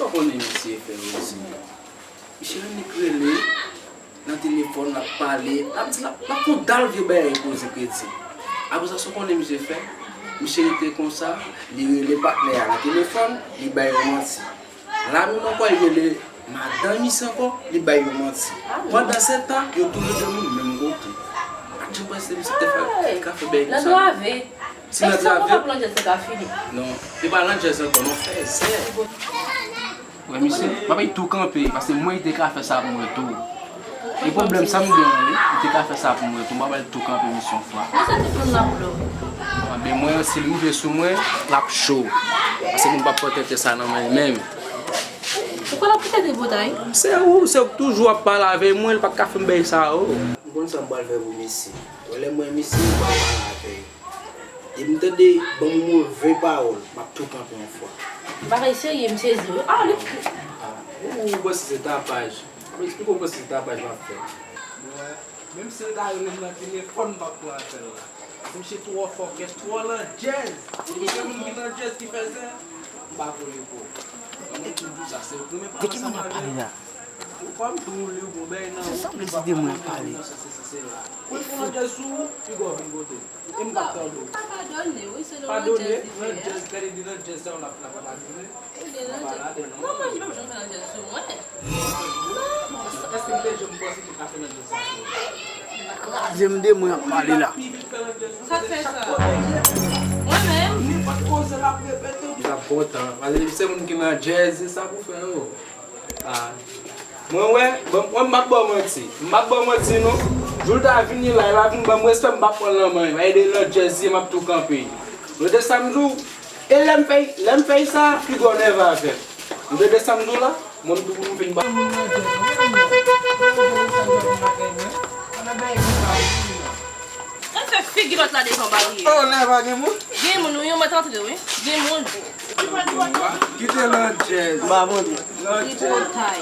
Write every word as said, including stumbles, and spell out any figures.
Konnen misye fè yo isi. Misye annik rele nan telefòn, l ap pale, l ap di, l ap, l ap fè yon dal vye bagay pou poze kredi. Apre sa, sa w konnen misye fè? Misye rete konsa, li rele patnè a nan telefòn, li bay yo manti. La menm ankò, li rele madanm misye ankò, li bay yo manti. Pandan se tan, yo toulède moun menm kote. Ak jan panse misye te fè, ka fè bagay konsa. Si nan trave. Sa w ap lan jazz la ka fini. Non, li pa lan jazz ankò, non, fèzè. Wè, misye, m ap tou kanpe, paske mwen, li te ka fè sa pou mwen tou. E pwoblèm sa m gen an, wi, li te ka fè sa pou mwen tou, m ap al tou kanpe misye yon fwa. Mwen se tout moun la pou lò. Anben, mwen, si l rive sou mwen, l ap cho. Paske moun p ap pran tenten sa nan men l menm. Ou konn ap kite debotay? Se ou, se ou k toujou ap pale avè mwen, li pa t ka fè m bagay sa yo. M konn sa m pral fè pou misye. Wè lè m wè misye, m pral pale avè l. Depi m tande ban m move pawòl, m ap tou kanpe yon fwa. Bagay serye, m sezi wi. Ah, li. Ah, ou, ou panse se tapaj. M ap eksplike w panse se tapaj m ap fè. Mwen, menm si l ta rele m nan telefòn, m p ap pran apèl la. Misye twò fòkè, twò lan jazz. Si se moun ki lan jazz ki fè sa, m pa kole pou ou. Mwen toujou di w sa, se ou ki renmen pale ansanm avè l. Ou pa m tou li w gon bèy nan ou. Sa vle di de mwen ap pale. Mwen fè yon jazz sou ou, piga w vin kote m. E m p ap tande w. Padone, wi, se nan jazz li fè a. Padone, nan jazz, gade di nan jazz sa w ap, ap padone. Ebyen, nan jazz. Non, mwen, li p ap janm fè nan jazz sou mwen. Èske m te janm panse ke l ka fè nan jazz sa sou ou? Kraze m de mwen ap pale la. Sa k fè sa? Mwen menm? Nenpòt koze l ap repete. Li t ap kontan. Paske se moun ki nan jazz, se sa pou fè yo. Ah. Mwen wè, bon, mwen m p ap ba w manti. M p ap ba w manti non. Jou l ta vini la, l a vin ban m respè, m p ap pran l nan men l. Paske de nan jazz li ye, m ap tou kanpe. Nou de sa m di w, e lè m fè, lè m fè sa, piga w nève avè m. Nou de sa m di w la, mwen m tou pou m vin ba. Mwen fè figi lòt la devan baryè. Oh, nève gen moun? Gen moun, wi, yo mèt antre, wi. Gen moun. Kite lan jazz. M pa vle. Lan jazz. Tripotay.